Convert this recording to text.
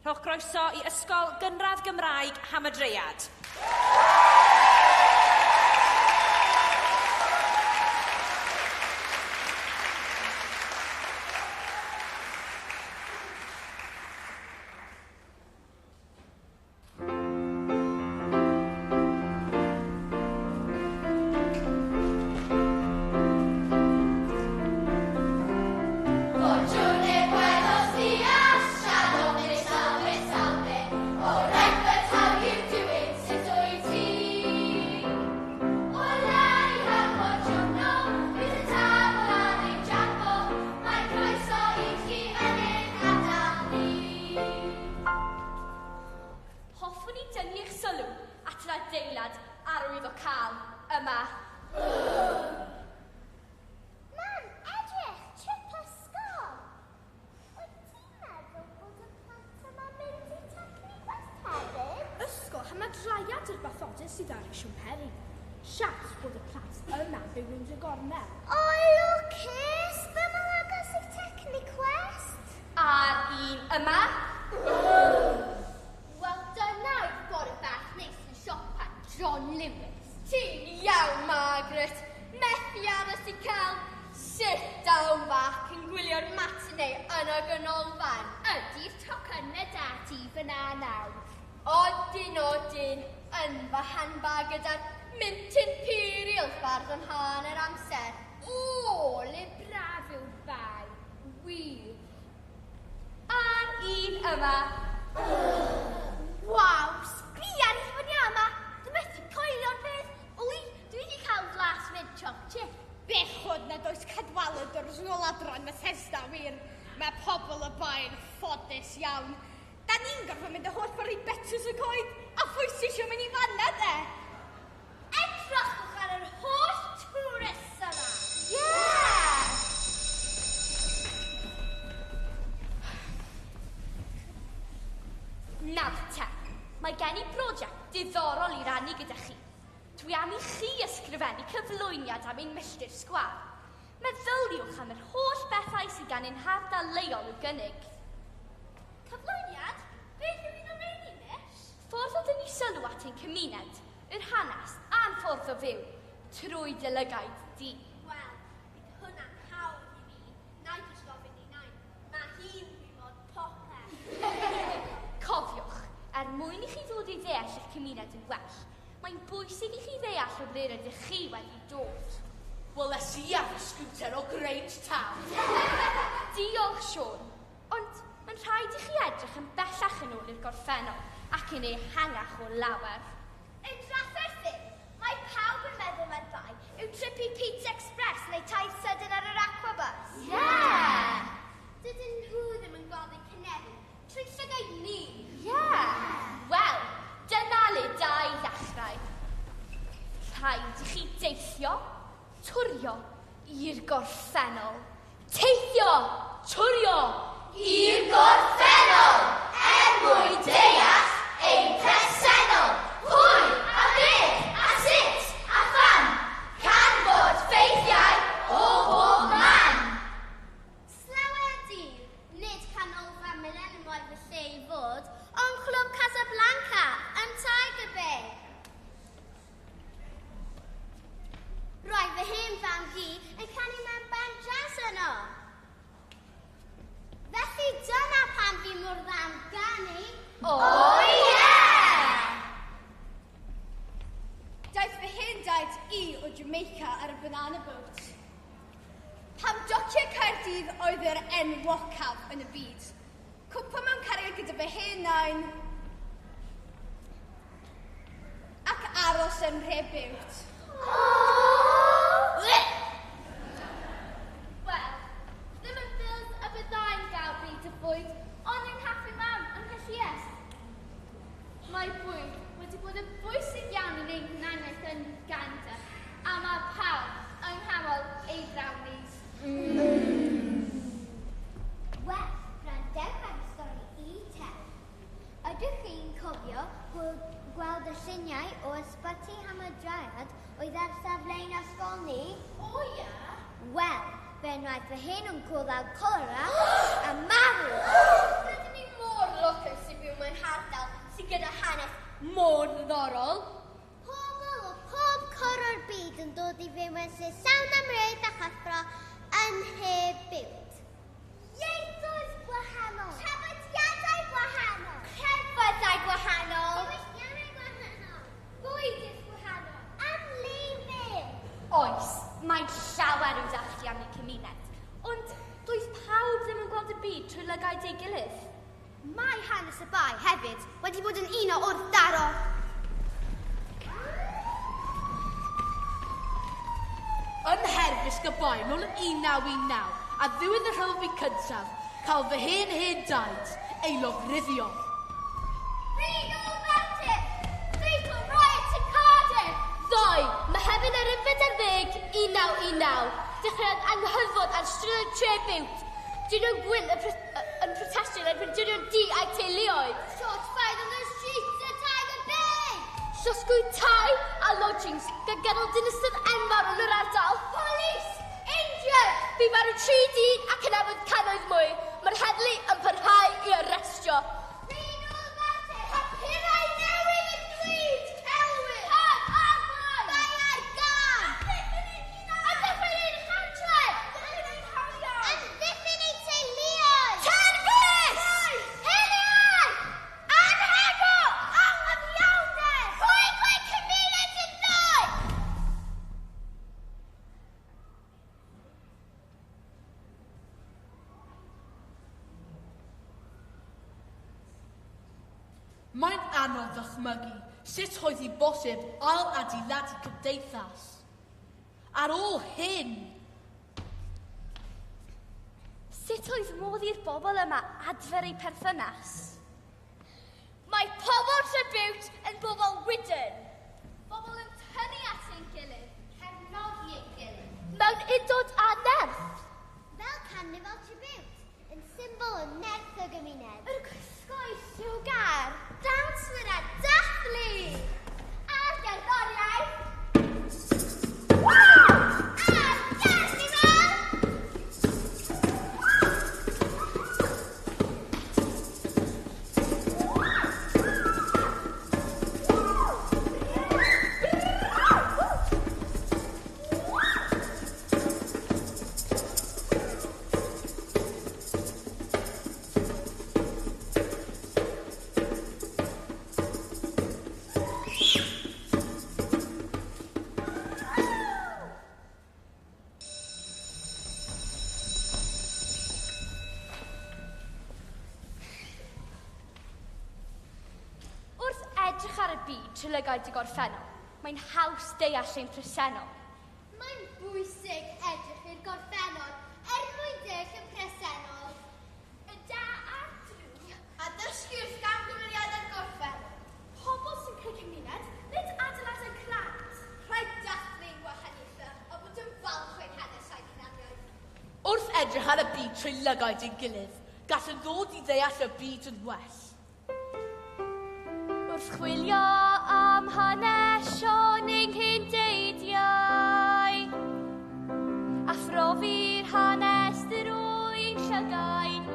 Rhowch groeso i Ysgol Gynradd Gymraeg Hamadryad. Hoffwn i dynnu eich sylw at yr adeilad arwyddocaol yma. Mam, edrych! Trip ysgol! Wyt ti'n meddwl bod y plant yma'n mynd i Techniquest hefyd? Ysgol Hamadryad yw'r bathodyn sydd ar ei siwmperi. Siawns bod y plant yma'n byw rownd y gornel. O, lwcus! Be mor agos i Techniquest? A'r un yma. Wel, dyna oedd bore bach neis yn siopa John Lewis. Ti'n iawn, Margaret. Methu aros i cael sit down bach yn gwylio'r matinee yn y ganolfan. Ydy'r tocynnau da ti fyna nawr? Odyn, odyn, yn fy handbag gyda'r Mint Imperial ffordd yn hanner amser. O, le braf yw'r bae. Wir. A'r un yma. Waw, sbia ar hi fyny yma. Dwi'n methu coelio'r peth. Wy, dwi wedi cael flas mint choc chip. Bechod nad oes Cadwaladers nôl adra yn Bethesda, wir. Mae pobl y bae'n ffodus iawn. Da ni'n gorfod mynd y holl ffordd i Betws y Coed, a phwy sy eisiau mynd i fanna de? Edrychwch ar yr holl tourists yma. Yeah! Nawr te, mae gen i brosiect diddorol i rannu gyda chi. Dwi am i chi ysgrifennu cyflwyniad am ein milltir sgwâr. Meddyliwch am yr holl bethau sydd gan ein hardal leol i'w gynnig. Cyflwyniad? Beth yw un o'r rheini, Miss? Ffordd o dynnu sylw at ein cymuned, yr hanes a'n ffordd o fyw, trwy dy lygaid di. Wel, bydd hwnna'n hawdd i fi. Na i jyst gofyn i nain. Mae hi'n gwybod popeth. Cofiwch, er mwyn i chi ddod i ddeall eich cymuned yn well, mae'n bwysig i chi ddeall o ble rydych chi wedi dod. Wel, es i ar fy sgwter o Grange Town. Diolch, Siôn. Ond mae'n rhaid i chi edrych yn bellach yn ôl i'r gorffennol ac yn ehangach o lawer. Yn drafferth mae pawb yn meddwl mae'r bai yw trip i Pizza Express neu taith sydyn ar yr Aquabus. Yeah! Dydyn nhw ddim yn gweld eu cynefin trwy llygaid ni. Yeah! Wel, dyna le da i ddechrau. Rhaid i chi deithio, twrio i'r gorffennol. Teithio, twrio i'r gorffennol! Er mwyn deall ein presennol. Pwy a beth a sut a pham. Canfod ffeithiau o bob man. Slawer dydd, nid canolfan Millennium oedd y lle i fod, ond Clwb Casablanca yn Tiger Bay. Roedd fy hen fam hi yn canu mewn band jazz yno. Felly dyna pam fi mor dda am ganu. Oh yeah! Daeth fy hen daid i o Jamaica ar y banana boat. Pam dociau Caerdydd oedd yr enwocaf yn y byd. Cwmpo mewn cariad gyda fy hen nain ac aros yn Nhrebiwt. Wel, ddim yn ffills y byddai'n gael bryd o fwyd, ond yng nghaffi mam yn Nghyllies. Mae bwyd wedi bod yn bwysig iawn i ein hunaniaeth yn Uganda, a mae pawb yng nghanol ei brownies. Wel, gwrandewch ar y stori i te. Ydych chi'n cofio gweld y lluniau o ysbyty Hamadryad oedd ar safle'n ysgol ni? O ia? Wel, fe wnaeth fy hen yn cwrdd â cholera a marw. Rydyn ni mor lwcus i mor ddiddorol. Pobl o pob cwr o'r byd yn dod i fyw mewn lle llawn amrywiaeth a chyffro yn Nhre Biwt. Ieithoedd gwahanol. Traddodiadau gwahanol. Crefyddau gwahanol. Diwylliannau gwahanol. Bwydydd gwahanol. Amlifyn. Oes, mae llawer i'w dathlu am eu cymuned, ond doedd pawb ddim yn gweld y byd trwy lygaid ei gilydd. Mae hanes y bae hefyd wedi bod yn un o wrthdaro. Yn Nherfysg y Bae nôl yn 1919, a ddiwedd y Rhyfel Byd Cyntaf, cafodd fy hen hen daid ei lofruddio. Read all about it! Fatal riots in Cardiff! Ddoe, Mehefin yr unfed ar ddeg, 1919, dechreuodd anghyfod ar strydoedd Tre Biwt. Dynion gwyn yn, pro yn protestio yn erbyn dynion du a'u teuluoedd. Shots fired on the streets at Tiger Bay! Llosgwyd tai a lodgings gan gadael dinistr enfawr yn yr ardal. Police! Injured! Bu farw tri dyn ac anafodd cannoedd mwy. Mae'r heddlu yn parhau i arestio. Read all about it! Papurau newydd yn dweud celwydd! Pam arfau! Bai ar gân! Amddiffyn ein cartref! Amddiffyn ein teuluoedd! Terfysg! Hiliaeth! Anhegwch! Anghyfiawnder! Rhwygwyd cymuned yn ddoe! Mae'n anodd ddychmygu sut oedd hi bosib ail-adeiladu cymdeithas. Ar ôl hyn, Sut oedd modd i'r bobl yma adfer eu perthynas? Mae pobl Trebiwt yn bobl wydn. Bobl yn tynnu at ein gilydd. Cefnogi ein gilydd. Mewn undod a nerth. Fel Carnifal Tribute, yn symbol o nerth y gymuned. Yr gwisgoedd lliwgar, dawnswyr a dathlu. A'r gerddoriaeth. A'r carnifal! Wrth edrych ar y byd trwy lygaid y gorffennol, mae'n haws deall ein presennol. Mae'n bwysig edrych i'r gorffennol er mwyn deall y presennol. Y da a'r drwg. A dysgu wrth gamgymeriadau'r gorffennol. Pobl sy'n creu cymuned, nid adeiladau crand. Rhaid dathlu'n gwahaniaethau a bod yn falch o'n hanes a'n hunaniaeth. wrth edrych ar y byd trwy lygaid ein gilydd, gallwn ddod i ddeall y byd yn well. Wrth chwilio am hanesion ein cyndeidiau, a phrofi'r hanes drwy'n llygaid.